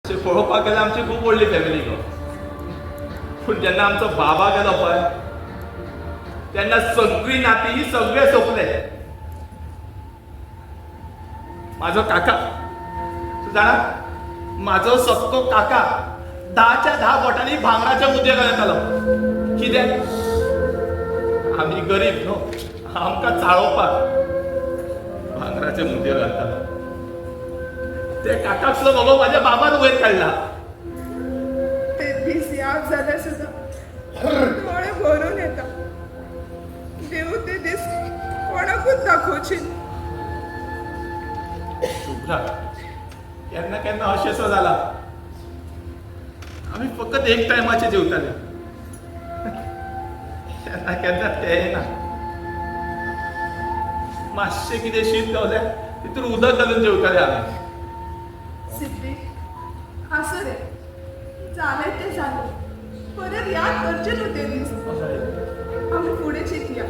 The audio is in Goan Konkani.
अशें पळोवपाक गेल्यार आमची खूब व्हडली फॅमिली गो. पूण जेन्ना आमचो बाबा गेलो पळय तेन्ना सगळीं नातीं सगळें सोंपले. म्हाजो काका, तूं जाणा, म्हाजो सक्को काका 10च्या 10 बोटांनी भांगराच्या मुदयो घालतालो. कित्याक? आमी गरीब न्हू, आमकां चाळोवपाक भांगराचे मुदयो घालतालो. ते काकाक सुद्दां बाबा म्हाज्या बाबान वयर काडला. ते दीस याद जाल्यार सुद्दां दोळे भरून येता. देव ते दीस कोणाकूच दाखोवचे न्ही. शुभ्रा, केन्ना केन्ना अशें सो जाला, आमी फकत एक टायमाचे जेवताले. केन्ना केन्ना तेंय ना. मातशें कितें शीत गावलें, तितून उदक घालून जेवताले आमी. सिद्धी, आसूं रे, जालें तें जालें. परत याद करचे न्हू ते दीस. आमी फुडें चिंतया.